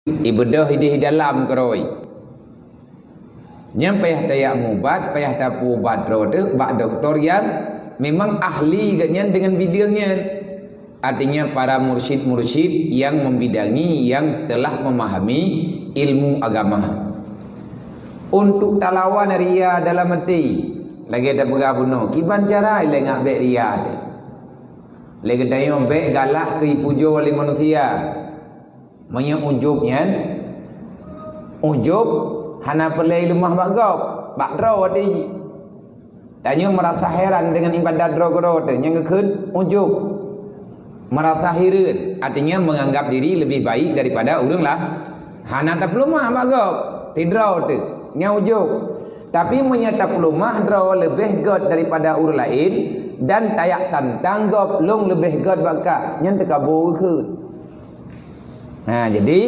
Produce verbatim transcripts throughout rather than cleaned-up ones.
Ibeudôh idéh dalam keurôi. Nyan payah tajak mubat, payah tapeuubat droe teuh bak doktor nyang memang ahli gobnyan deungon bidang nyan. Artinya, para mursyid-mursyid yang membidangi, yang telah memahami ilmu agama. Untuk talawan ria dalam até, lagée tapeugah bunoe, kiban cara ilée ngat bék ria teuh. Lé geutanyoe bék galak keu ipujoe lé manusia. Meunyoe ujub nyan, ujub hana peureulée leumah bak gob, bak droe até jih. Tanyoe meurasa heran deungon ibadat droe keudroe teuh, nyang geukheun ujub. Meurasa hireuen, artinya menganggap diri lebih baik daripada ureuëng lah. Hana tapeuleumah bak gob, sidroe teuh, nyan ujub. Tapi meunyoe tapeuleumah droe leubeh gét daripada ureuëng laén dan tajak tantang gob lôn leubeh gét bak kah, nyan teukabo geukheun. Ha, jadi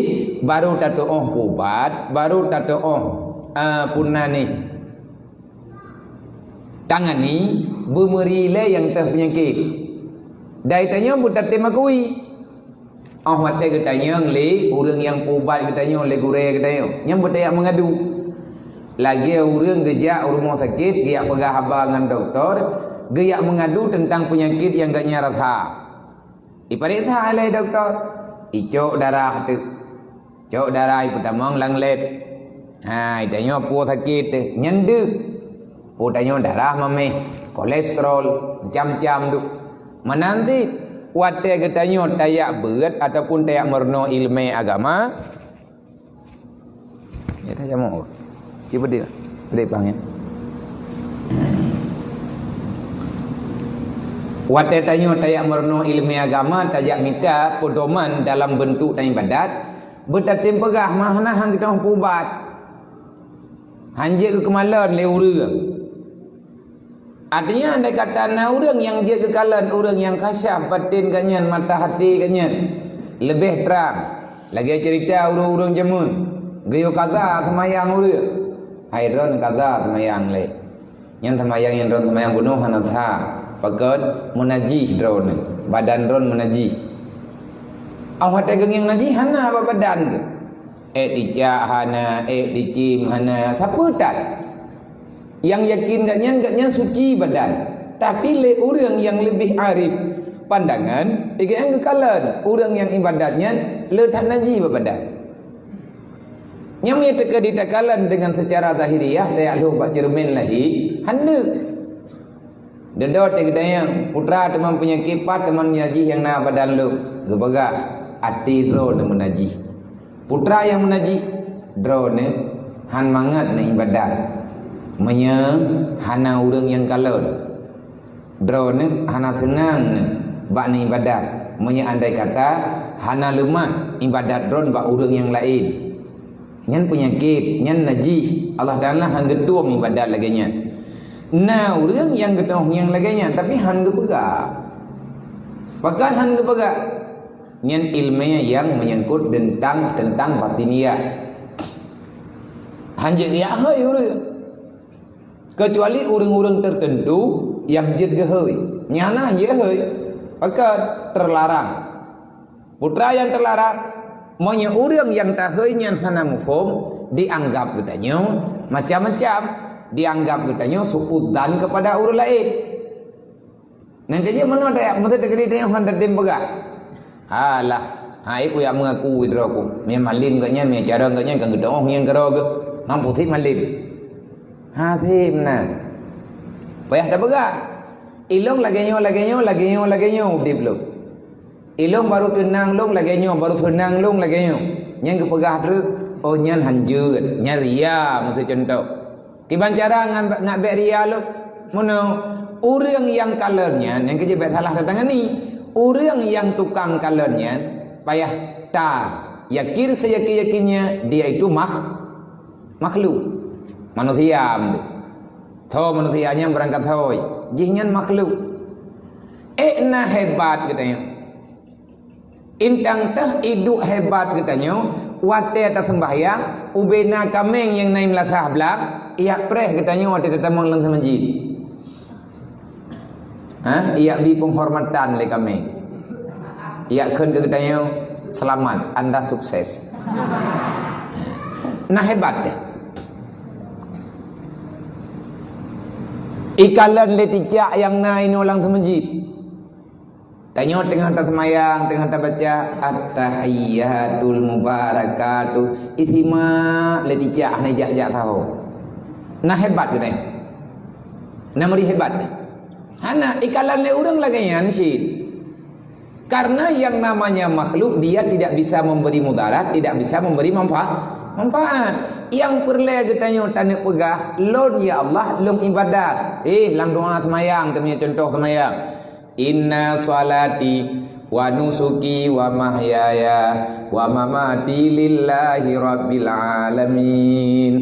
baru tatuoh peuubat, baru tatuoh, ah, puna nih. Tangani, beumeuri lé nyang teuh peunyakét. Dai tanyoe beutatem akui. Oh watée geutanyong lé ureuëng nyang peuubat geutanyoe, lé gurée geutanyoe, nyan beutajak meungadu. Lagée ureuëng geujak u rumoh sakét, geujak peugah haba ngon doktor, geujak meungadu teuntang peunyakét nyang gobnyan rasa. Ipareksa lé doktor, icok darah teuh. Cok darah ipeutamong lam lab. Ha, itanyoe peue sakét teuh, nyan deuh. Peue tanyoe darah mameh, kolesterol, macam-macam tu. Meunan cit, watée geutanyoe tajak beuet ataupun tajak meurunoe iéleumé agama, ya, tajak meu'oh. Cit peudeh, peudeh pang, ya. Watée tanyoe tajak meurunoe iéleumé agama, tajak mita peudoman dalam beuntuk ibadat, beutatem peugah meuhana han geutanyoe peuubat. Han jeuet keu keumalon lé ureuëng. Artinya, andai kata na ureuëng nyang jeuet keu kalon, ureuëng nyang khasyaf baten gobnyan, mata hati gobnyan leubeh trang. Lagée ceurita ureuëng-ureuëng jameun, geuyue kaza seumayang ureuëng. Hai droeneuh kaza seumayang lé. Nyan seumayang nyang droeneuh seumayang bunoe hana sah. Pakon? Meunajih droeneuh, badan droeneuh meunajih. Awak watée geungieng najih hana bak badan geuh. Ék ticak hana, ék ticim hana, sapeue that. Nyang yakin gobnyan, gobnyan suci badan. Tapi lé ureuëng nyang leubeh arif pandangan, gobnyan geukalon ureuëng nyang ibadat nyan le that najih bak badan. Nyang meunyoe teuka dikalon deungon seucara zahiriah, tajak lhôh bak ceureumen lahé, hana. Dudoe teuh geutanyong, peue teuma peunyakét, pat teuma najih nyang na badan lôn? Geupeugah, até droeneuh meunajih. Peue nyang meunajih? Droeneuh han mangat neuibadat meunyoe hana ureuëng nyang kalon. Droeneuh hana seunang neuh bak neuibadat meunyoe andai kata hana leumah ibadat droeneuh bak ureuëng nyang laén. Nyan peunyakét, nyan najih. Allah Taala han geutueng ibadat lagée nyan. Na ureuëng nyang geutueng nyang lagée nyan, tapi han geupeugah. Pakon han geupeugah? Nyan iéleumé nyang menyangkut teuntang, teuntang batiniah. Han jeuet jak hôi ureuëng. Keucuali ureuëng-ureuëng teuteuntu nyang jeuet geuhôi. Nyan hana jeuet hôi. Pakon? Teularang. Peue nyang teularang? Meunyoe ureuëng nyang tahôi nyan hana muphom, dianggap geutanyoe macam-macam. Dianggap geutanyoe su'udzan keupada ureuëng laén. Nyan keuh jeuet meunoe tajak, meuseuti teukeudi tanyoe hana tatem peugah. Alah, hai peue nyang meungaku droe ku. Meunyoe malem gobnyan, meunyoe carông gobnyan, kan geutueng nyang keudroe geuh. Mampu sit malem. Ha, sit meunan. Payah tapeugah. Ilôn lagée nyoe, lagée nyoe, lagée nyoe, lagée nyoe udeb lôn. Ilôn barô teunang lôn lagée nyoe, barô seunang lôn lagée nyoe. Nyan geupeugah treuk, oh nyan han jeuet, nyan ria, meuseuti cuntoh. Kiban cara ngat, ngat bék ria lôn? Meunoe, ureuëng nyang kalon nyan, nyang keuh jeuet bék salah tatangani. Ureuëng nyang tukang kalon nyan, payah ta yakin seyakin-yakinnya dia itu makh-, makhluk. Manusia meuntée. Tho manusia nyang beurangkat hôi, jih nyan makhluk. Ék na hebat geutanyoe. Intang teuh iduek hebat geutanyoe, watée taseumbahyang, ubena kaméng nyang na i meulasah blang, ijak preh geutanyoe watée tatamong lam seumeujid. Ha? Ijak bi peunghormatan lé kaméng. Ijak kheun keu geutanyoe, "Seulamat, anda sukses." Nah, hebat deh. Ikalon lé ticak nyang na inoe lam seumeujid. Tanyoe teungoh taseumayang, teungoh tabaca at-tahiyyatul mubarakatuh, isimak lé ticak hana jak-jak saho. Nah, hebat keuh nyan. Nah, meuri hebat deh. Hana, ikalon lé ureuëng lagée nyan cit. Karena yang namanya makhluk, dia tidak bisa memberi mudarat, tidak bisa memberi manfa-, manfaat. Nyang peureulée geutanyoe taneuk peugah, "Lôn, ya Allah, lôn ibadat." Eh, lam doa seumayang, teumiet contoh seumayang. "Inna salati wa nusuki wa mahyaya wa mamati lillahi rabbil alamin."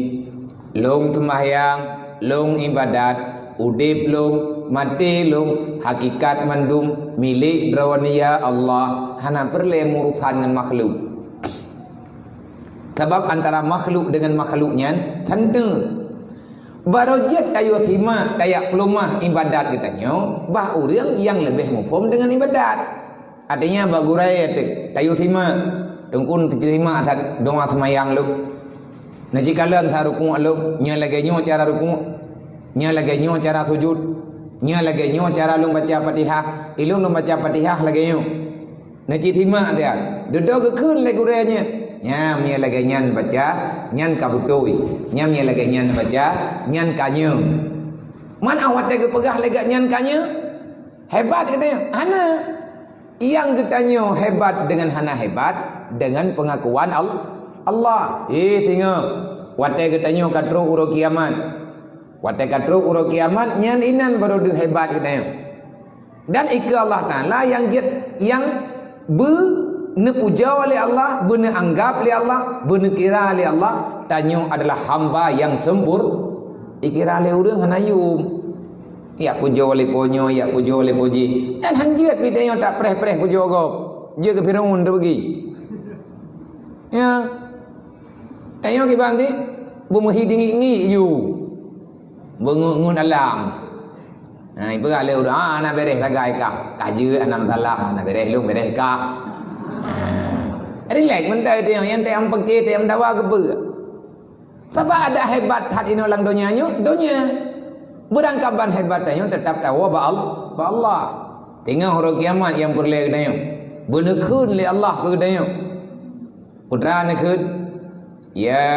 Lôn seumayang, lôn ibadat, udeb lôn, maté lôn, hakikat mandum milék Droeneuh, ya Allah, hana peureulée meurusan ngon makhluk. Sabab antara makhluk dengan makhluk nyan teuntée. Barô jeuet tayue simak, tajak peuleumah ibadat geutanyoe bak ureuëng nyang leubeh muphom deungon ibadat. Artinya, bak gurée teuh, tayue simak. Teungku teusimak that doa seumayang lôn. Neucikalon that rukuk lôn, nyoe lagée nyoe cara rukuk. Nyoe lagée nyoe cara sujud. Nyoe lagée nyoe cara lôn baca Fatihah. Ilôn lôn baca Fatihah lagée nyoe. Neucit simak dia. Dudoe geukheun lé gurée nyan. Nyan, meunyoe lagée nyan baca, nyan ka beutôi. Nyan, meunyoe lagée nyan baca, nyan ka nyoe. Man awai watée geupeugah lé gobnyan ka nyoe? Hebat geutanyoe? Hana. Nyang geutanyoe hebat deungon hana hebat, deungon peungakuan Al-, Allah. Eh, singoh. Watée geutanyoe ka trok uroe kiamat. Watée ka trok uroe kiamat, nyan inan barô deuh hebat geutanyoe. Dan ikeue Allah Taala nyang jeuet, nyang beuneupuja lé Allah, beuneuanggab lé Allah, beuneukira lé Allah, tanyoe adalah hamba nyang sempur-, ikira lé ureuëng hana yum. Yak pujoe lé po nyoe, yak pujoe lé po jih. Dan han jeuet pih tanyoe tapreh-preh pujoe gob. Jeuet keu Firaun teubeugi. Ya. Tanyoe kiban ti, beumeuhi dingi-ngi yu. Beungeut-ngeut alam. Ha, ipeugah lé ureuëng, "Ah, hana bereh sagai kah. Kah jeuet, hana masalah, hana bereh lôn, bereh kah." Ha. Rilek mantong tanyoe, nyang teuh nyang peuke, teuh nyang meudawa keupeue. Sabab adak hebat that inoe lam donya nyoe, donya. Beurangkaban hebat tanyoe teutap tawoe bak Al-, bak Allah. Teungoh uroe kiamat nyang peureulée geutanyoe. Beuneukeun lé Allah keu geutanyoe. Peue treuk neukheun, "Ya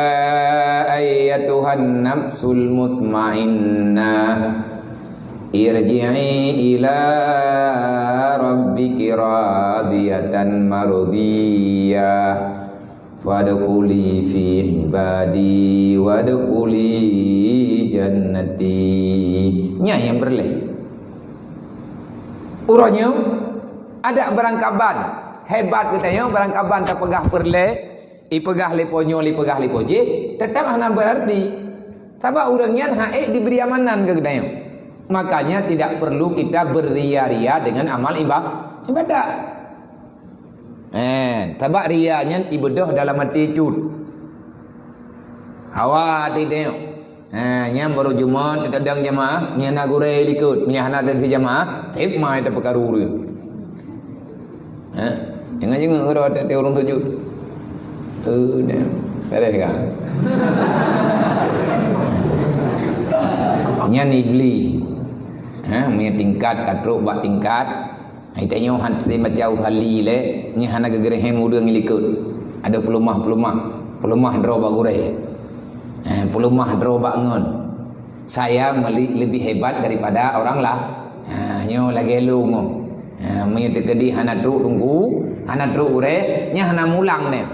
ayyatuhan nafsul mutmainnah, irji'i ila rabbiki radiyatan mardiyah, fadkhuli fi ibadi wadkhuli jannati." Nyan nyang peureulée. Uroe nyoe, adak beurangkaban, hebat geutanyoe beurangkaban tapeugah peureulée, ipeugah lé po nyoe, ipeugah lé po jih, teutap hana beurarti. Sabab ureuëng nyan han ék dibri amanan keu geutanyoe. Makanya tidak perlu kita berria-ria dengan amal iba-, ibadat. Eh, sabab ria nyan ibeudôh dalam até cut. Hawa até tanyoe. Ha, nyan barô Jumat teutadang jamaah, meunyo na gurée likot, meunyo hana teuntée jamaah, tép mai tapeukaru ureuëng. Ha, jangan jenguk keudroe teuntée ureuëng sujud. Eh, dah. Beres kan? Nyan Iblis. Ha, meunyo tingkat ka trok bak tingkat, hai tanyoe han teuntée baca usalli lé, nyan hana geugeureuhem ureuëng likot. Ada peuleumah-peuleumah, peuleumah droe bak gurée. Eh, peuleumah droe bak ngon. Saya meli-, lebih hebat daripada orang lah. Ha, nyoe lagée lôn ngon. Ha, meunyo teukeudi hana trok teungku, hana trok gurée, nyan hana mulang nyan.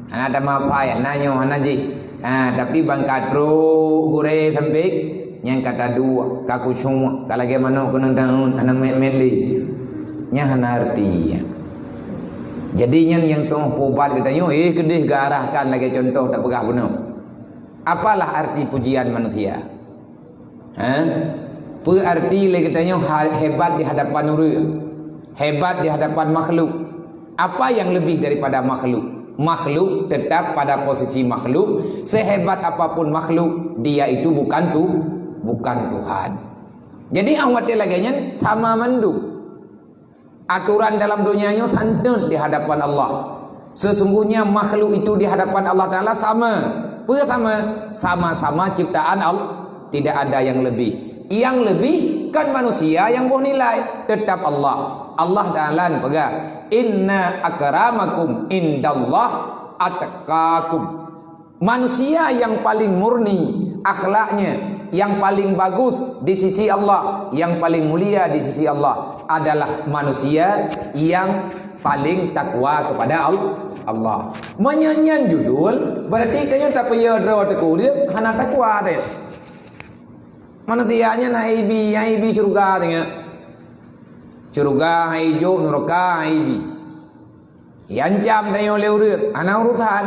Hana tamapai, hana nyoe, hana jih. Ha, tapi ban ka trok gurée sampé, nyan ka taduek, ka khusyuk, ka lagée manok keuneuk taun, hana mét-mét lé. Nyan hana arti. Jadi nyan nyang teungoh peuubat geutanyoe, eh, keudeh geuarahkan lagée contoh tapeugah bunoe. Apalah arti pujian manusia? Ha? Peue arti lé geutanyoe ha-, hebat di hadapan ureuëng, hebat di hadapan makhluk? Apa yang lebih daripada makhluk? Makhluk tetap pada posisi makhluk. Sehebat apapun makhluk, dia itu bukan tu-, bukan Tuhan. Jadi, awai watée lagée nyan sama mandum. Atoran dalam donya nyoe santeut di hadapan Allah. Sesungguhnya makhluk itu di hadapan Allah Ta'ala sama. Peue sama? Sama-sama ciptaan Allah. Tidak ada yang lebih. Yang lebih kan manusia yang boh nilai. Tetap Allah. Allah Ta'ala peugah, "Inna akramakum indallah atqakum." Manusia yang paling murni akhlaknya, yang paling bagus di sisi Allah, yang paling mulia di sisi Allah adalah manusia yang paling takwa kepada Al-, Allah. Meunyoe nyan judul, berarti tanyoe tapeuyö droe teuh keu ureuëng hana takwa deh. Manusia nyan hana ibi, hana ibi syurga tanyoe. Syurga hana ijok, nuraka hana ibi. Iancam tanyoe lé ureuëng, hana urusan.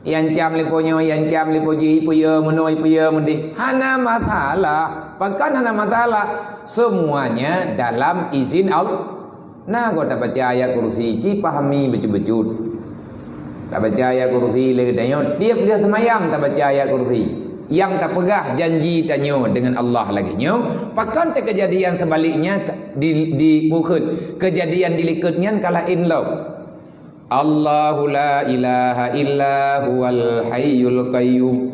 Iancam lé po nyoe, iancam lé po jih, ipeuyö meunoe, ipeuyö meudeh. Hana masalah. Pakon hana masalah? Semuanya dalam izin Allah. Na goe tabaca ayat kursi, ci pahami bacut-bacut. Tabaca ayat kursi lé geutanyoe, tiep lheueh seumayang tabaca ayat kursi. Nyang tapeugah janji tanyoe dengan Allah lagée nyoe, pakon teukeujadian sebaliknya di, di bukon keujadian di likot nyan ka laén lom. Allahu la ilaha illa huwal hayyul qayyum.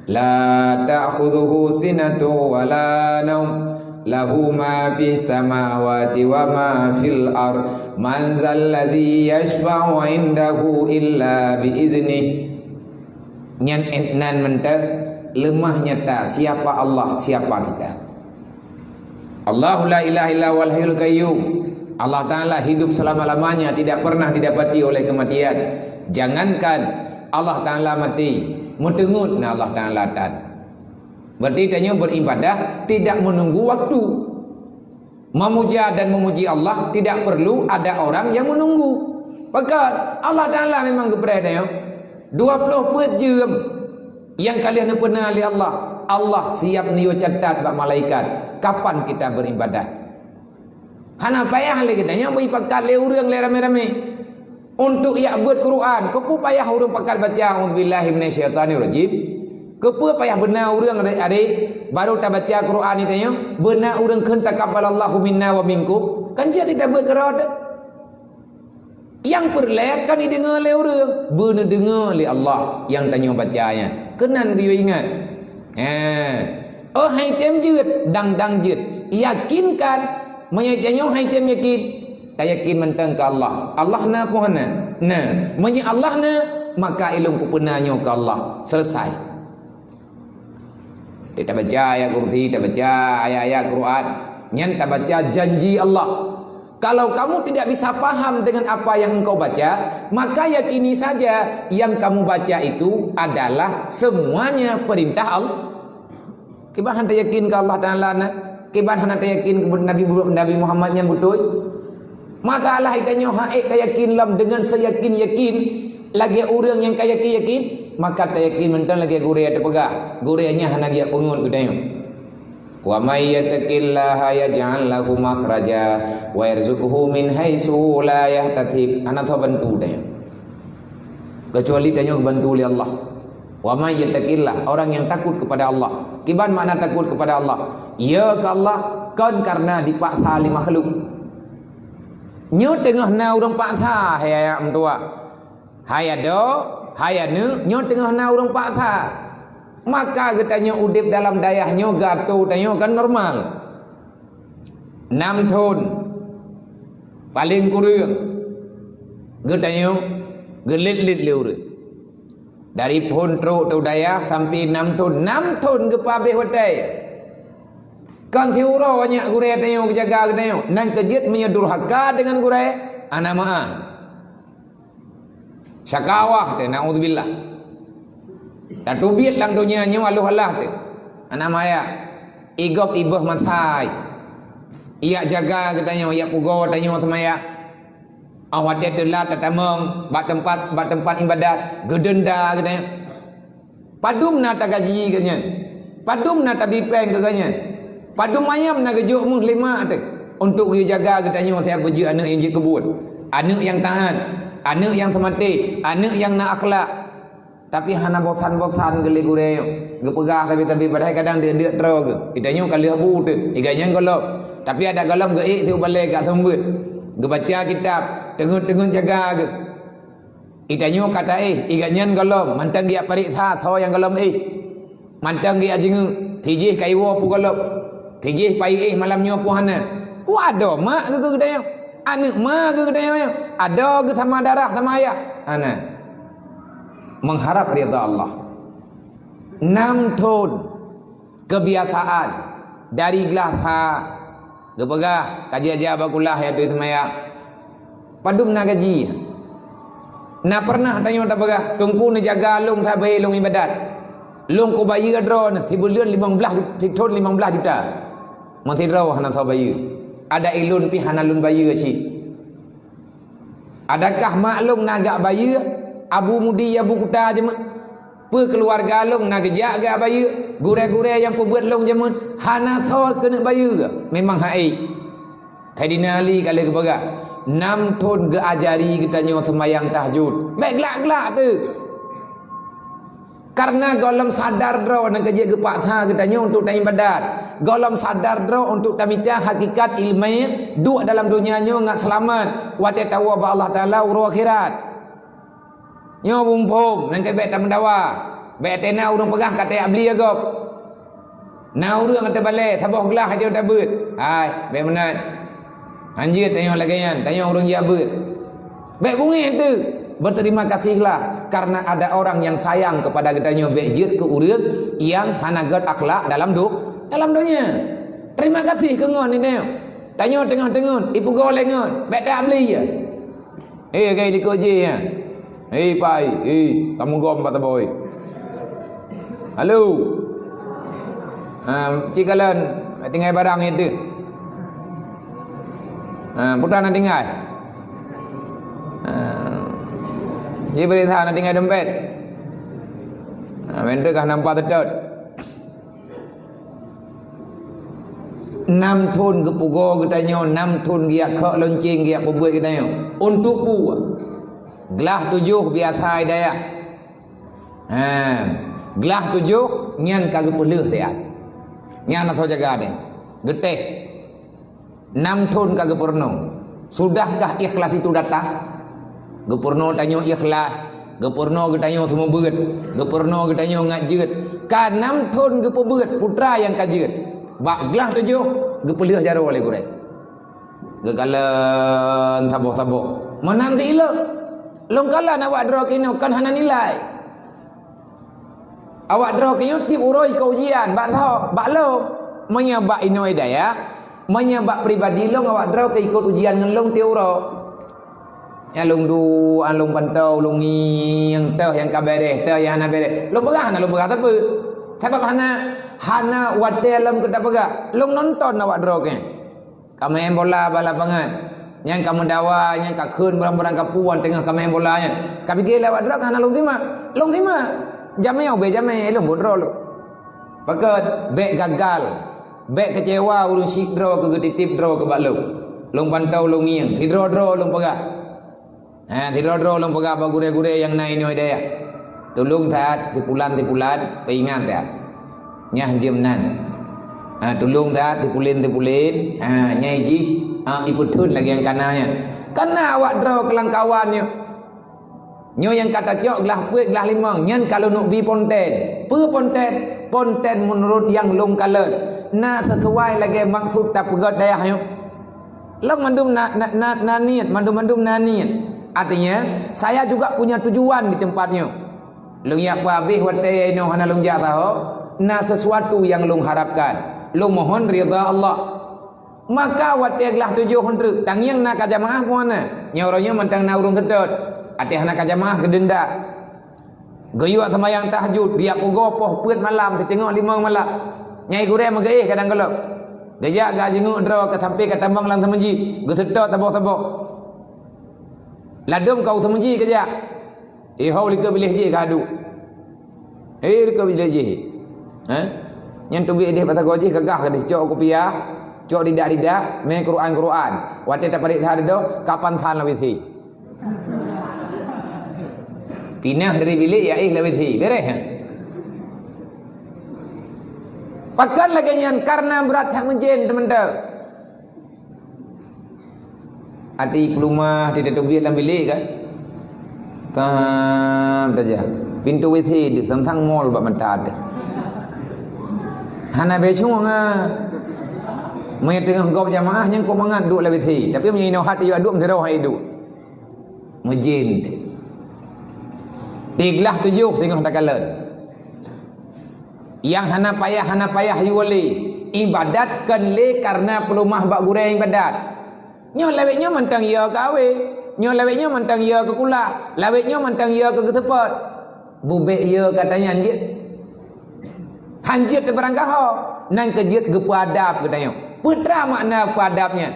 La ta'khudhuhu sinatun wa la naum. Lahu ma fis samawati wa ma fil ard. Man dzalladzi yashfa'u indahu illa bi idznih. Nyan nan mantong leumah nyata siapa Allah, siapa kita. Allahu la ilaha illa huwal hayyul qayyum. Allah Ta'ala hidup selama-lamanya, tidak pernah didapati oleh kematian. Jangankan Allah Ta'ala mati, meuteungeut na Allah Ta'ala that. Berarti tanyoe beribadah tidak menunggu waktu. Memuja dan memuji Allah tidak perlu ada orang yang menunggu. Pakon, Allah Ta'ala memang geupreh tanyoe. Dua ploh peuet jeuem nyang ka lheueh neupeuna lé Allah, Allah siap neuyue catat bak malaikat kapan kita beribadah. Hana payah lé geutanyoe beuipakat lé ureuëng lé ramé-ramé. Untuk jak beuet Quran, keupeue payah ureuëng pakat baca, "A'udzubillahi minasyaitonirrajim"? Keupeue payah beuna ureuëng adé-adé baru tabaca Quran nyan tanyoe? Beuna ureuëng kheun, "Taqabbalallahu minna wa minkum." Kan jeuet tabeuet keurot. Nyang peureulée kan jideungoe lé ureuëng, beuneudeungoe lé Allah nyang tanyoe baca nyan. Keunan geuyue ingat. He. Oh, hai tem jeuet, dang-dang jeuet. Yakinkan, meunyoe tanyoe hai tem yakin, tayakin mantong keu Allah. Allah na peue hana? Na. Meunyoe Allah na, maka ilôn kupeuna nyoe keu Allah. Selesai. Tabaca ayat kursi, tabaca ayat-ayat Quran, nyan tabaca janji Allah. Kalau kamu tidak bisa paham dengan apa yang engkau baca, maka yakini saja yang kamu baca itu adalah semuanya perintah Allah. Kiban hana tayakin keu Allah Ta'ala na, kiban hana tayakin keu Nabi, Nabi Muhammad nyang beutôi. Masalah tanyoe han ék tayakin lom dengan seyakin-yakin lagée ureuëng nyang ka yakin-yakin, maka tayakin mantong lagée gurée teupeugah. Gurée nyan hana geujak peungeut geutanyoe. "Wa may yattaqillaha yaj'al lahu makhraja wa yarzuqhu min haitsu la yahtasib." Hana soe bantu tanyoe. Kecuali tanyoe geubantu lé Allah. "Wa may yattaqillah", orang yang takut kepada Allah. Kiban makna takut kepada Allah? Ya keu Allah, kon karena dipaksa lé makhluk. Nyoe teungoh na ureuëng paksa, hai aneuk meutuah. Hai adoe, hai aneuk, nyoe teungoh na ureuëng paksa. Maka geutanyoe udeb dalam dayah nyoe, geuatô tanyoe kan normal. Nam thon, paleng kureueng, geutanyoe geulet-let lé ureuëng. Dari phon trok teu dayah sampai nam thon, nam thon geupeuhabéh watée. Kon siuroe nyak gurée tanyoe geujaga geutanyoe. Nan keujeuet meunyoe durhaka deungon gurée, hana meu'ah. Syakawah teuh, naudzubillah. Tateubiet lam donya nyoe aloh alah teuh. Hana meu'ah. Igob ibeuh masai. Ijak jaga geutanyoe, ijak pugoe tanyoe seumayang. Óh watée teulat tatamong bak teumpat, bak teumpat iébadat, geudenda geutanyoe. Padum na tagaji geuh nyan? Padum na tabri péng keu geuh nyan? Padum ayam na geujok meuh lé mak teuh untuk geujaga geutanyoe siat beujeuet aneuk nyang jeuet keu buet, aneuk nyang taat, aneuk nyang seumaté, aneuk nyang na akhlak. Tapi hana bosan-bosan geuh lé gurée nyoe. Geupeugah sabe-sabe padahai kadang deuk-deuk troe geuh. Geutanyoe ka lheueh bu teuh, i geuh nyan gohlom. Tapi adak gohlom geuék siubalée ka seumeubeuet. Geubaca kitab, Teungeut-teungeut jaga geuh. Itanyoe ka taéh, igat nyan gohlom, mantong geujak pareksa soe nyang gohlom éh. Mantong geujak jeungeuk, sijih ka iwoe peue gohlom. Sijih payah éh malam nyoe peue hana. Peue adoe mak geuh keu geutanyoe. Aneuk ma geuh geutanyoe. Adoe geuh sama darah sama ayah. Hana. Mengharap ridha Allah. Nam thon. Kebiasaan dari glah sa geupeugah ka jijak bak kulah ya tu seumayang. Padum na gaji. Na pernah tanyoe tapeugah, "Teungku neujaga lôn sabe lôn ibadat. Lôn kubayeue droeneuh sibuleuen limong blaih ju-, sithon limong blaih juta." Meusidroe hana soe bayeue. Adak ilôn pih hana lôn bayeue cit. Adakah mak lôn na geujak bayeue, Abu Mudi, Abu Kuta jeuet? Peue keuluwarga lôn na geujak geujak bayeue, gurée-gurée nyang peubeuet lôn jeuet? Hana soe keuneuk bayeue, memang hai. Saidina Ali ka lheueh geupeugah, nam thon geuajari geutanyoe seumayang tahajud. Bék glak-glak teuh. Karena gohlom sadar droe nyang ka jeuet geupaksa geutanyoe untuk taibadat. Gohlom sadar droe untuk tamita hakikat ileumèe duek dalam donya nyoe ngat seulamat, watèe tawoe bak Allah Taala uroe akhirat. Nyoe muphom, nyang keu bék tameudawa. Bék teuh na ureuëng peugah ka tajak bli gob. Na ureuëng teubalée saboh glah aja tabeuet. Hai, bék meunan. Hanjeuet tanyoe lagée nyan, tanyoe ureuëng jiak beuet. Bék beungéh teuh. Berterima kasihlah karena ada orang yang sayang kepada geutanyoe, bék jeuet keu ureuëng nyang hana gét akhlak dalam do-, dalam donya. Terima kasih keu ngon ni tanyoe. Tanyoe teungoh-teungoh, ipeugoe lé ngon, bék tabli ya. Eh, gai likot jih ya. Eh, pai, eh, kamu gom pat boy. Halo. Ha, cik kalon tinggai barang itu. Ha, putra na tinggai. Ha, cik berita na tinggai dompet. Ha, bentuk kah nampak tetot. Nam thon geupugoe geutanyoe, nam thon geujak khok lonceng geujak peubeuet geutanyoe. Untuk peue? Glah tujoh biasa i dayah. Ha, glah tujoh nyan ka geupeuleueh siat. Nyan asoe jaga deh. Geutéh. Nam thon ka geupeurunoe. Sudahkah ikhlas itu datang? Geupeurunoe tanyoe ikhlas, geupeurunoe geutanyoe seumeubeuet, geupeurunoe geutanyoe ngat jeuet. Ka nam thon geupeubeuet putra nyang ka jeuet. Bak glah tujoh geupeuleueh jaroe lé gurée. Geukalon saboh-saboh. Meunan ti ilok. Lôn kalon awak droe keunoe kon hana nilai. Awak droe keuh tieb uroe ikot ujian, bak tho-, bak lôn. Meunyoe bak inoe dayah, meunyoe bak pribadi lôn, awak droe keuh ikot ujian ngon lôn tieb uroe. Nyang lôn duek, lôn pantau, lôn ngieng, toh nyang ka beres, toh nyang hana beres. Lôn peugah hana lôn peugah sapeue. Sabab hana, hana watée lom keu tapeugah. Lôn nonton awak droe keuh. Ka main bola bak lapangan. Nyan ka meudawa, nyan ka kheun barang-barang ka puan teungoh ka main bola nyan. Ka pike lé awak droe ka hana lôn simak. Lôn simak. Jamé ubé jamé, lôn buet droe lôn. Pakon bék gagal, bék keucewa ureuëng sidroe keu geutitip droe keu bak lôn. Lôn pantau lôn ngieng, sidroe-droe lôn peugah. Ha, sidroe-droe lôn peugah bak gurée-gurée nyang na inoe dayah. Tulông that sipulan-sipulan peuingat that. Nyah jeuem nan. Ha, tulông that sipulen-sipulen. Ha, nyai jih, ha, ipeutheun lagée nyang kana nyan. Kana awak droe keulangkawan nyoe. Nyoe nyang ka tacok glah peuet glah limong, nyan ka lôn neuk bi ponten. Peue ponten? Ponten meunurot nyang lôn kalon. Na sisuai lagée maksud tapeugét dayah nyoe. Lôn mandum na, na, na, na niet, mandum-mandum na niet. Artinya, saya juga punya tujuan di tempat nyoe. Lôn jak peuhabéh watée inoe hana lôn jak saho, na sesuatu nyang lôn harapkan. Lôn mohon ridha Allah. Maka watée glah tujoh hon treuk, tangieng na ka jamaah pun hana. Nyoe uroe nyoe mantong na ureuëng seutôt. Até hana ka jamaah keudeunda. Geuyue seumayang tahajud, geujak pugoe poh peuet malam, siteungoh limong malam. Nyai gurée meugeuéh kadang gohlom. Geujak geujeungeuk droe ka sampai ka tamong lam seumeujid, geuseutôt saboh-saboh. Ladôm ka u seumeujid geujak. Eh, ho likot biléh jih ka adu. Eh, likot biléh jih. Eh? Nyan teubiet idéh bak sagoe jih, gagah keudéh, cok kupiah, cok didak-didak, mé Quran-Quran. Watée taparéksa dudoe, kapan san lawét he. Pinah dari bilék ya éh lawét he. Beres, ha? Pakon lagée nyan, karena brat that meujen teumantong. Até peulumah, até teubiet lam bilék kan. Tam saja. Pintoe W C deuh sang-sang mol bak mata teuh. Hana bèe cungoh nga. Meunyoe teungoh gob jamaah, nyan kok mangat duek lam W C. Tapi meunyoe inoe hat yue duek, meusidroe hai duek. Meujén teuh. Di glah tujoh teungoh takalon. Nyang hana payah, hana payah yue lé. Ibadat kon lé kareuna peulumah bak gurèe ibadat. Nyoe lawét nyoe mantong yö keu awé. Nyoe lawét nyoe mantong yö keu kulah. Lawét nyoe mantong yö keu geuseupôt. Bubèk yö keu tanyan jeuet. Han jeuet teubarangkaho. Nan keu jeuet geupeuadab geutanyoe. Peue teuma makna peuadab nyan?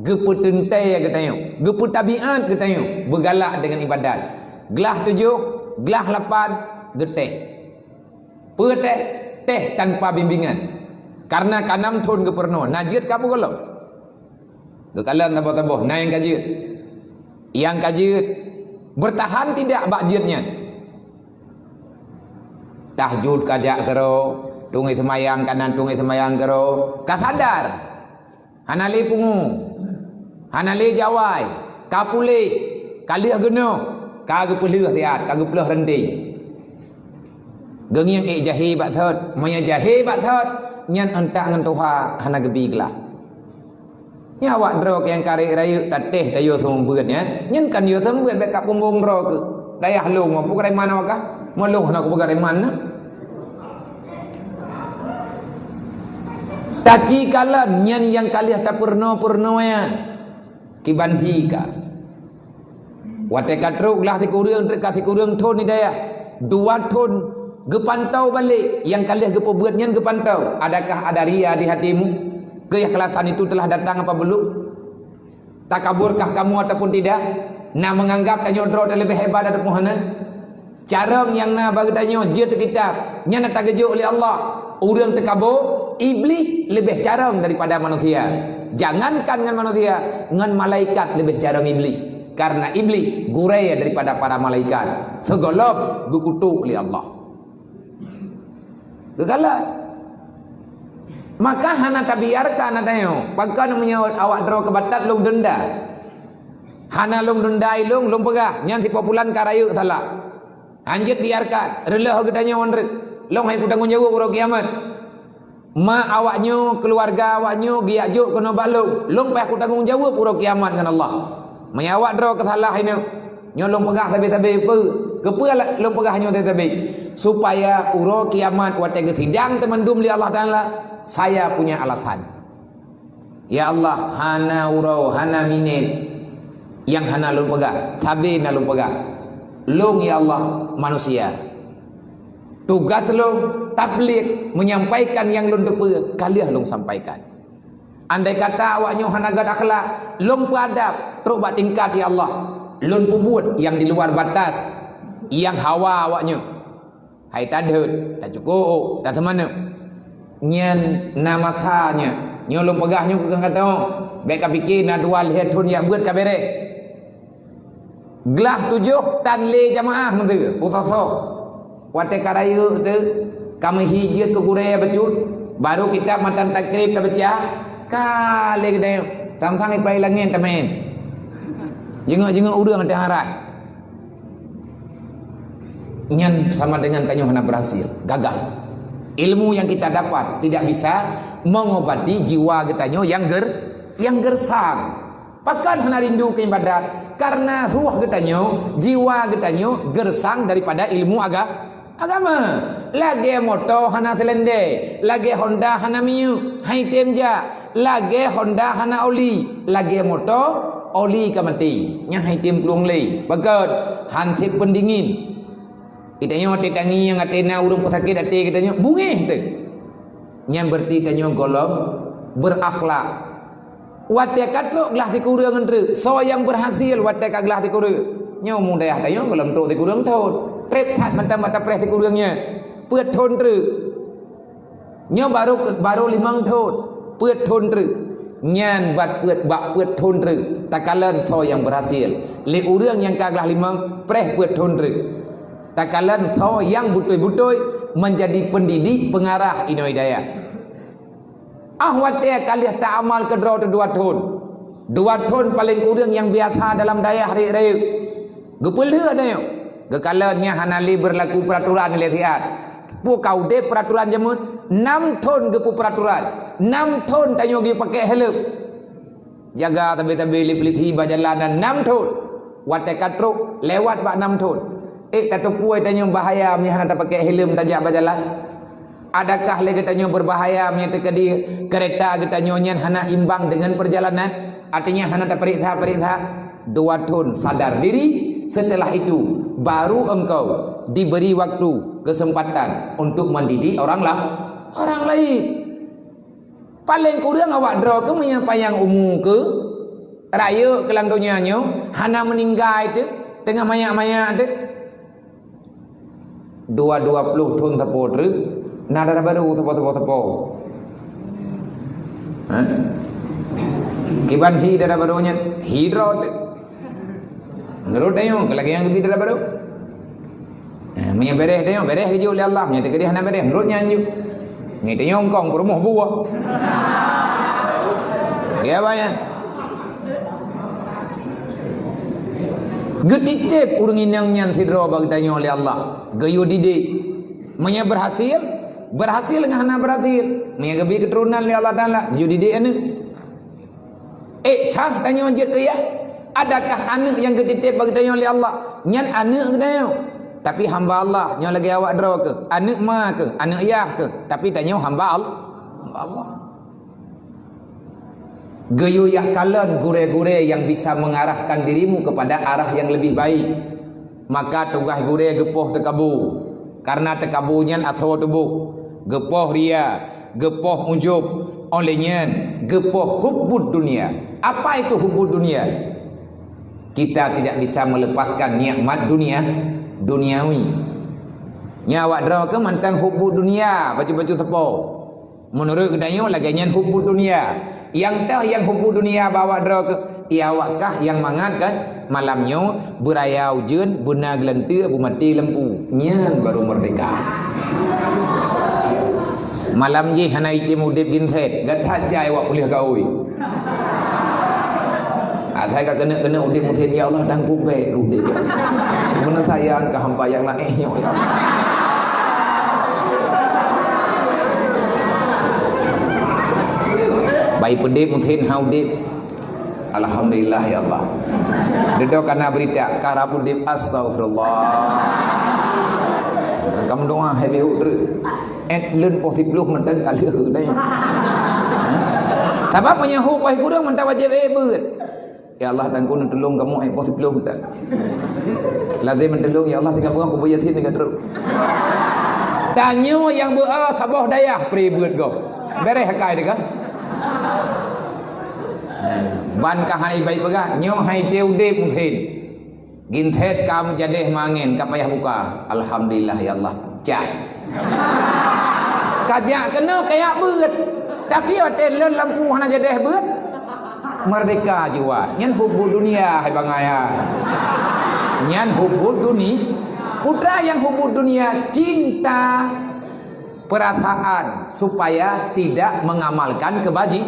Geupeuteuntèe geutanyoe. Geupeutabiat geutanyoe. Beugalak deungon ibadat. Glah tujoh, glah lapan, geutéh. Peue téh? Téh tanpa bimbingan. Kareuna ka nam thon geupeurunoe, na jeuet ka peue gohlom. Geukalon saboh-saboh, na nyang ka jeuet. Nyang ka jeuet, beurtahan tidak bak jeuet nyan? Tahajud ka jak keudroe, teungoh seumayang ka nan teungoh seumayang keudroe, ka sadar. Hana lé pungo, hana lé jawai, ka puléh, ka lheueh geunoh, ka geupeulheueh siat, ka geupeulheueh reunteng. Geungieng ék jahé bak thot, meunyoe jahé bak thot, nyan euntak ngon tuha hana geubi glah. Nyan awak droe nyang ka rayeuk-rayeuk tatéh tayue seumeubeuet nyan, nyan kan yue seumeubeuet bèk ka pumbong droe keuh. Dayah lôn, peue keureman awak kah? Meulôn hana kupeugah keureman na. Taci kalon nyan nyang ka lheueh tapeurunoe-peurunoe nyan. Kiban hi ka. Watèe ka trok glah sikureueng, trok ka sikureueng thon di dayah. Dua thon geupantau balek, nyang ka lheueh geupeubeuet nyan geupantau. Adakah ada ria di hatimu? Keikhlasan itu telah datang apa belum? Takaburkah kamu ataupun tidak? Na meunganggap tanyoe droe leubeh hebat ataupun hana? Carông nyang na bak geutanyoe jeuet kitab, nyan na tageujok lé Allah. Ureueng teukabo, Iblih leubeh carông daripada manusia. Jangankan ngon manusia, ngon malaikat leubeh carông Iblih. Karena Iblih gurèe daripada para malaikat. Sigohlom geukutok lé Allah. Geukalon. Maka hana tabiarkan na tanyoe. Pakon meunyoe awak droe keubatat lôn denda. Hana lôn denda ilôn, lôn peugah, nyan si Populan ka rayeuk salah. Han jeuet biarkan, reuloh geutanyoe ngon reuet. Lôn hai kutanggong jaweueb uroe kiamat. Ma awaknyoe, keuluwarga awaknyoe geujak jok keunoe bak lôn. Lôn payah kutanggong jaweueb uroe kiamat ngon Allah. Meunyoe awak droe keusalah inoe, nyoe lôn peugah sabe-sabe peue? Keupeue lôn peugah nyoe sabe-sabe? Supaya uroe kiamat watèe geusidang teumandum lé Allah Taala, saya punya alasan. Ya Allah, hana uroe, hana minét nyang hana lôn peugah, sabe na lôn peugah. Lôn, ya Allah, manusia. Tugas lôn tabligh, menyampaikan nyang lôn teupeue, ka lheueh lôn sampaikan. Andai kata awaknyoe hana gèt akhlak, lôn peuadab, trok bak tingkat, ya Allah, lôn peubuet nyang di luar batas, nyang hawa awaknyoe. Hai tadhôt, tacukôp, tateumanö. Nyan na masa nyan. Nyoe lôn peugah nyoe keu gata. Bèk kapike na dua lhèe thon jak beuet ka bèrèh. Glah tujoh tan lé jamaah meuteue, pusoe. Watèe ka rayeuk teuk, ka meuhi jeuet keu gurèe bacut, barô kitab matan takrib tabaca, ka lé geutanyoe. Sang-sang ipai langèt tameu'en. Jingok-jingok ureueng teuh harai. Nyan sama dengan tanyoe hana berhasil, gagal. Ilmu yang kita dapat tidak bisa mengobati jiwa geutanyoe yang ger-, yang gersang. Pakon hana rindu keu ibadat? Karena ruh geutanyoe, jiwa geutanyoe gersang daripada ilmu aga-, agama. Lagèe moto hana selendé, lagèe Honda hana minyeuk, hai tem jak. Lagèe Honda hana oli, lagèe moto oli ka maté, nyan hai tem plueng lé. Pakon? Han sép peundingin. Geutanyoe watèe tangieng, watèe na ureueng peusakét até geutanyoe, beungéh teuh. Nyan berarti tanyoe gohlom berakhlak. Watèe ka trok glah sikureueng treuk, soe nyang berhasil watèe ka glah sikureueng? Nyoe umu dayah tanyoe gohlom trok sikureueng thon. Trép that mantong bak tapreh sikureueng nyan. Peuet thon treuk. Nyoe barô, barô limong thon, peuet thon treuk. Nyan bak peuet, bak peuet thon treuk, takalon soe nyang berhasil. Lé ureueng nyang ka glah limong, preh peuet thon treuk. Takalon soe nyang beutôi-beutôi menjadi pendidik pengarah inoe hidayah. Ah watèe ka lheueh taamal keudroe teudua thon. Dua thon paleng kureueng nyang biasa dalam dayah rayeuk-rayeuk. Geupeulheueh tanyoe. Geukalon nyan hana lé beurlaku peuratoran lé siat. Peue ka udeb peuratoran jameun? Nam thon geupeu peuratoran. Nam thon tanyoe geupakèk heleuem. Jaga sabe-sabe lé polisi bak jalan nam thon. Watèe ka trok lewat bak nam thon. Eh, tateupeue tanyoe bahaya meunyo hana tapakèk heleuem tajak bak jalan? Adakah lé geutanyoe beubahaya meunyo teukeudi keureta geutanyoe nyan hana imbang deungon peurjalanan? Artinya hana tapeuriksa-peuriksa. Dua thon sadar diri, setelah itu baru engkau diberi waktu, kesempatan untuk mendidik orang lah, orang lain. Paleng kureueng awak droe keuh meunyo panyang umu keuh, rayeuk keu lam donya nyoe, hana meuninggai teuh, teungoh manyak-manyak teuh. Dua, dua ploh thon sapo treuk, na dara barô sapo, sapo, sapo. Ha? Kiban hi dara barô nyan, hi droe teuh. Meunurot tanyoe, lagèe nyang geubri dara barô. Ha, meunyo bèrèh tanyoe, bèrèh geujok lé Allah. Meunyo teukeudi hana bèrèh, meunurot nyan jeuet. Ngieng tanyoe kong peurumoh buah. Ya, banyak. Geutitép ureueng inong nyan sidroe bak geutanyoe lé Allah. Geuyue didik. Meunyo beurhasil, beurhasil, ngon hana beurhasil. Meunyo geubri keuturonan lé Allah Taala, geuyue didik aneuk. Eh, sah tanyoe jeuet keu yah? Adakah aneuk nyang geutitép bak geutanyoe lé Allah, nyan aneuk geutanyoe? Tapi hamba Allah, nyoe lagèe awak droe keuh, aneuk ma keuh, aneuk yah keuh, tapi tanyoe hamba Al-, hamba Allah. Geuyue yak kalon gurèe-gurèe nyang bisa mengarahkan dirimu kepada arah yang lebih baik. Maka tugaih gurèe geupoh teukabô. Kareuna teukabô nyan asoe tuboh. Geupoh ria, geupoh ujub, óh lheueh nyan geupoh hubbud dunia. Apa itu hubbud dunia? Kita tidak bisa melepaskan nikmat dunia, duniawi. Nyan awak droe keuh mantong hubbud dunia, bacut-bacut teupeu. Meunurot geutanyoe lagèe nyan hubbud dunia. Nyang toh nyang hubbud dunia bak awak droe keuh, ya awak kah nyang mangat kan? Malam nyoe beuraya ujeuen, beuna geulanteue, beumaté lampu. Nyan baru merdeka. Malam jih hana item udeb ginset, gata jai awak puléh gaui. Asai ka keuneuk-keuneuk udeb meusen, "Ya Allah, tangkok bèk udeb, ya Allah. Meuneuk sayang keu hamba nyang laén nyoe, ya Allah." Bai peudeb meusen ha udeb. Alhamdulillah, ya Allah. Deudok kana berita, karab udeb, astagfirullah. Kamu doa, hai beuh, Eh, lôn poh siplôh mantong ka lheueh deh. Sabab meunyoe hu poh sikureueng mantong wajéb ék beuet. Ya Allah, tangkon tulông kamoe ék poh siplôh mantong. Lazem tulông, ya Allah, tinggai peugah kubur yatim tinggai trok. Tanyoe nyang beuet saboh dayah pri beuet gob. Bèrèh akai teuka. Ban ka hai bai peugah, nyoe hai teu udeb meusen. Ginset ka meujadeh mangén ka payah buka. Alhamdulillah ya Allah. Cah. Ka jak keunoe ka jak beuet. Tapi watèe lôn lampu hana jadeh beuet. Merdeka jiwa. Nyan hubbud dunia hai bangai hai. Nyan hubbud duni. Putra nyang hubbud dunia cinta perasaan supaya tidak mengamalkan kebaji.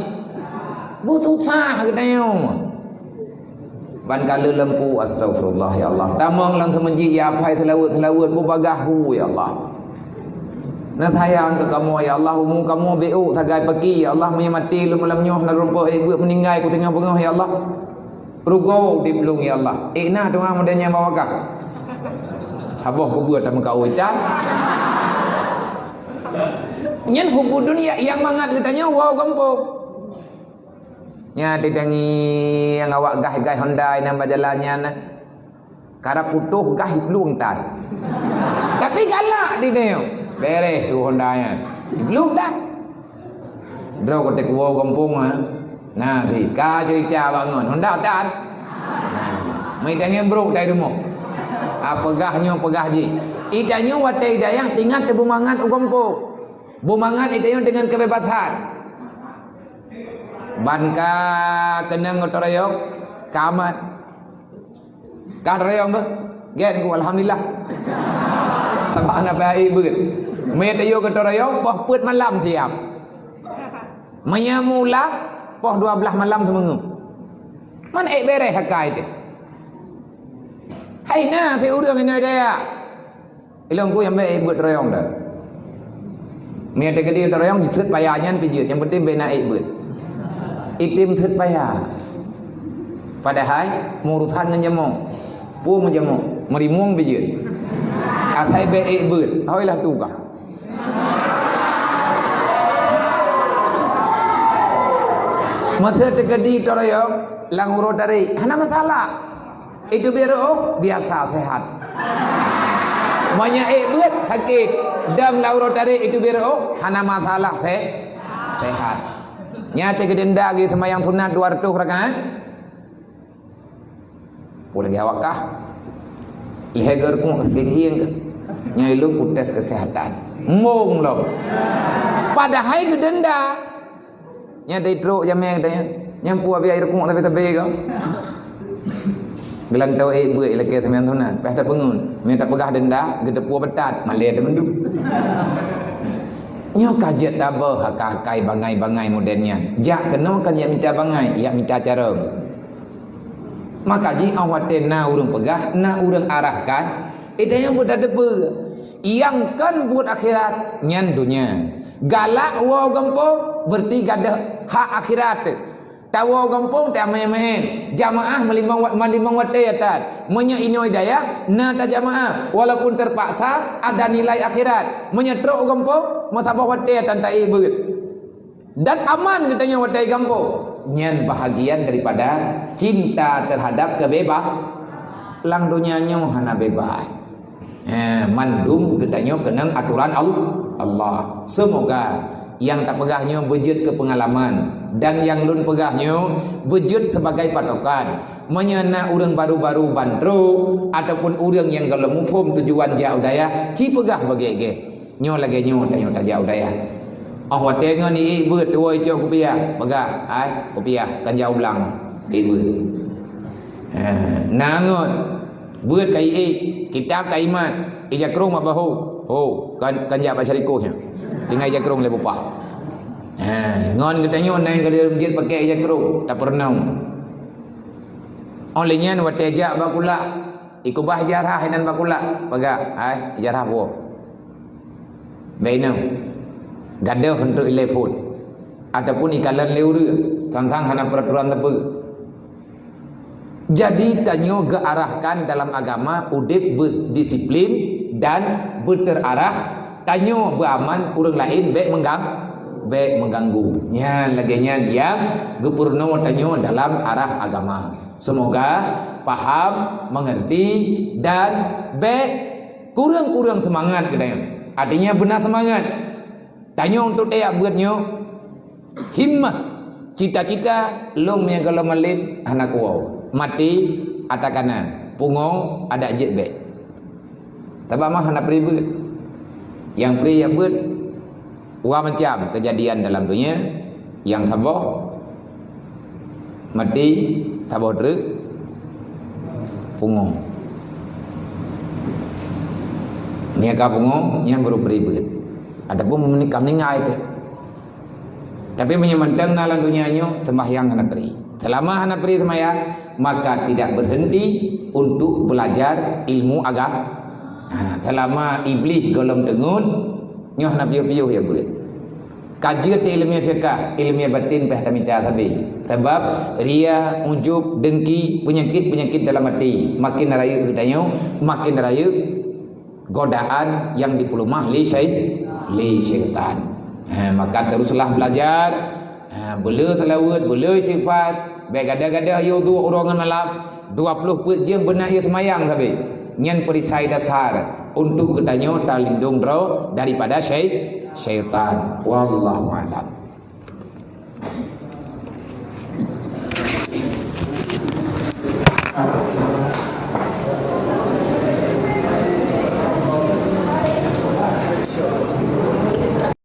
Beususah geutanyoe. Ban ka lheueh lampu, astagfirullah, ya Allah. Tamong lam seumeujih, ya apai seulaweuet-seulaweuet, bubagahu, ya Allah. Neusayang keu kamoe, ya Allah, umu kamoe bék sagai paki, ya Allah, meunyoe maté lôn malam nyoe, na rumpok ék beuet meuninggai, kuteungoh beungoh, ya Allah. Rugoe udeb lôn, ya Allah. Ék na tuha meudanyang bawakah. Saboh kubuet tameukaôi, dah. Nyan hubbud dunia nyang mangat geutanyoe woe gampông. Nyan teutangieng awak gah-gah Honda nyang bajalan nyan. Karab putôh gah iplueng tan. Tapi galak di nyoe. Bèrèh tu Honda nyan. Iplueng tan. Droe kote kuwoe gampông, ha. Nah, di ka cerita awak ngon Honda tan. Nah, mai tangieng brok dari rumoh. Ah, peugah nyoe, peugah jih. Itanyoe watèe dayah tingat teubeumangat u gampông. Beumangat itanyoe dengan kebebasan. Ban ka keunong gotong royong, ka aman. Ka royong beuh. Gen ku, alhamdulillah. Sabab hana payah ék beuet. Meunyoe tayue gotong royong, poh peuet malam siap. Meunyoe mula, poh dua blaih malam seumeungeuem. Man ék bèrèh akai teuh. Hai na si ureueng inong daya. Ilong ku nyang bèk ék beuet royong dah. Meunyo teukeudi royong jiteuet paya nyan pijeuet. Nyang penting bèk na ék beuet. Item teuet paya. Padahai meurusan ngon jamok. Peue meujamok? Meurimueng pijeuet. Asai bèk ék beuet. Hoi lah tuka. Masa teukeudi toroyong lam uroe tarek, hana masalah. Itu biar oh biasa sehat. Meunyo ék beuet sakét, dam lam uroe tarek itu biar oh hana masalah se sehat. Nyan teukeudi denda geuh seumayang sunat dua ratus rakaat. Peue lagèe awak kah? Lhèe geurukuk sakét hieng kah? Nyan ilong ku tes kesehatan. Mong lom. Padahai geudenda. Nyan dari trok jamé katanya. Nyang peue biaya rukuk tapi-tapi kau. Geulantau ék beuet ilakèe seumayang sunat. Pah tapeungeut. Mita peugah denda, geuteupeue beutat. Malèe teumandum. Nyoe ka jeuet tabah akai-akai bangai-bangai model nyan. Jak keunoe kan jak mita bangai, jak mita carông. Maka jih 'oh watèe na ureueng peugah, na ureueng arahkan, eh, tanyoe beutateupeue. Nyang kon buet akhirat, nyan donya. Galak woe gampông, berarti gadôh hak akhirat. Tawoe gampông, tameuhen-meuhen. Jamaah meulimong wa-, meulimong watèe tan. Meunyoe inoe dayah, na tajamaah. Walaupun terpaksa, ada nilai akhirat. Meunyoe trok gampông, meusaboh watèe tan taék beuet. Dan aman geutanyoe watèe gampông. Nyan bahagian daripada cinta terhadap kebeba-, lam donya nyoe hana bebas. Eh, mandum geutanyoe keunong aturan Al-, Allah. Semoga nyang tapeugah nyoe beujeuet keu peungalaman dan nyang lôn peugah nyoe beujeuet sebagai patokan. Meunyoe na ureueng baru-baru ban trok ataupun ureueng nyang gohlom muphom tujuan jak u dayah, ci peugah bak gèt-gèt. Nyoe lagèe nyoe tanyoe tajak u dayah. 'Oh watèe ngon iék beuet tuwoe icok kupiah, peugah, "Hai, kupiah, kan jak u blang." Iék beuet. Ha, na ngon beuet ka iék, kitab ka imat, ija krông bak bahô. Ho, kan, kan jak bak syarikoh nyan. Tinggai ija krông lé bupah. Ha, ngon geutanyoe na nyang ka lheueh meujeuet pakèk ija krông, tapeurunoe. Óh lheueh nyan watèe jak bak kulah, ikeubah ijarah inan bak kulah, peugah, "Hai, ijarah buoh." Bèk inong. Gadôh untuk ilèe phôn. Ataupun ikalon lé ureueng, sang-sang hana peuraturan sapeue. Jadi, tanyoe geuarahkan dalam agama udép beudisiplin dan beuteurarah, tanyoe beuaman, ureueng laén bèk meugang-, bèk meuganggu. Nyan lagèe nyan nyang geupeurunoe tanyoe dalam arah agama. Semoga paham, mengerti, dan bèk kureueng-kureueng seumangat geutanyoe. Artinya beuna seumangat. Tanyoe untuk tajak beuet nyoe, himmah, cita-cita, lôn nyang gohlom malém hana kuwoe. Maté ata kana, pungo adak jeuet bèk. Sabab ma hana pri beuet. Nyang pri jak beuet, dua macam kejadian dalam dunia. Nyang saboh, maté saboh treuk, pungo. Meunyo ka pungo, nyan baru pri beuet. Ataupun meuni-, ka meuninggai teuh. Tapi meunyo mantong na lam dunia nyoe, seumbahyang hana pri. Selama hana pri seumbahyang, maka tidak berhenti untuk belajar ilmu aga-, ha, selama Iblih gohlom teungeut, nyoe hana piôh-piôh jak beuet. Ka jeuet ilmu fiqah, ilmu batin payah tamita sabe. Sabab ria, ujub, dengki, penyakit-penyakit dalam hati makin rayeuk geutanyoe, makin rayeuk godaan nyang jipeuleumah lé syai-, lé syaitan. Ha, maka teruslah belajar. Ha, beu le seulaweuet, beu le istighfar, bèk gadoh-gadoh yue duek uroe ngon malam, dua ploh peuet jeuem beuna yue seumayang sabe. Nyan perisai dasar untuk geutanyoe talindong droe daripada syai-, syaitan. Wallahu a'lam.